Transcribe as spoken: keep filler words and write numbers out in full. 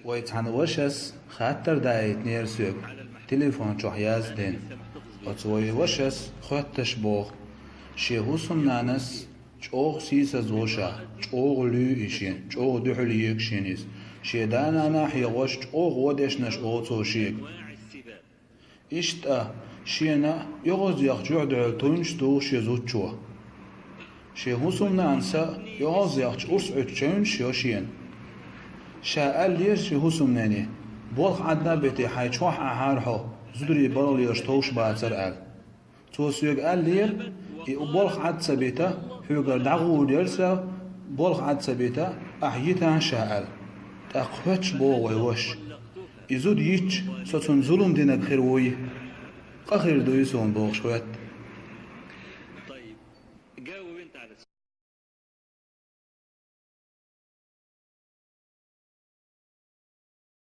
Вай цхьана вашас хаттар даийтинера соьга, телефон чохь яздина. Оцу вай вашас хоьтташ боху, шен хӀусамнанас чӀогӀа сийсаз ву ша, чӀогӀа луьй и шен, чӀогӀа дуьхьал егу шен иза. Шен да-нана хьехош чӀогӀа вон дешнаш олу цо шега. Иштта шена оьгӀазъяхча юьхь дуьхьал туьйнаш туху шен зудчо. Шен хӀусамнанас оьгӀазъяхча урс Ӏуьттуш чевнаш йо шена. Ша аьллера шен хӀусамнене: «Болх Ӏадда а битий, хьайн чохь Ӏахьара хьо, зударий балха лелаш товш бацара», — аьлла. Цо соьга аьллера: «И болх Ӏад ца бита, хьоьгара дӀагӀур яра сан, болх Ӏад ца бита, ахь йитан ша», — аьлла. ТӀаккха хоьтташ боху вай вашас: «И зуда йитча, со цунна зулам динарг хир вуй, къа хир дуй суна», — бохуш хоьтту.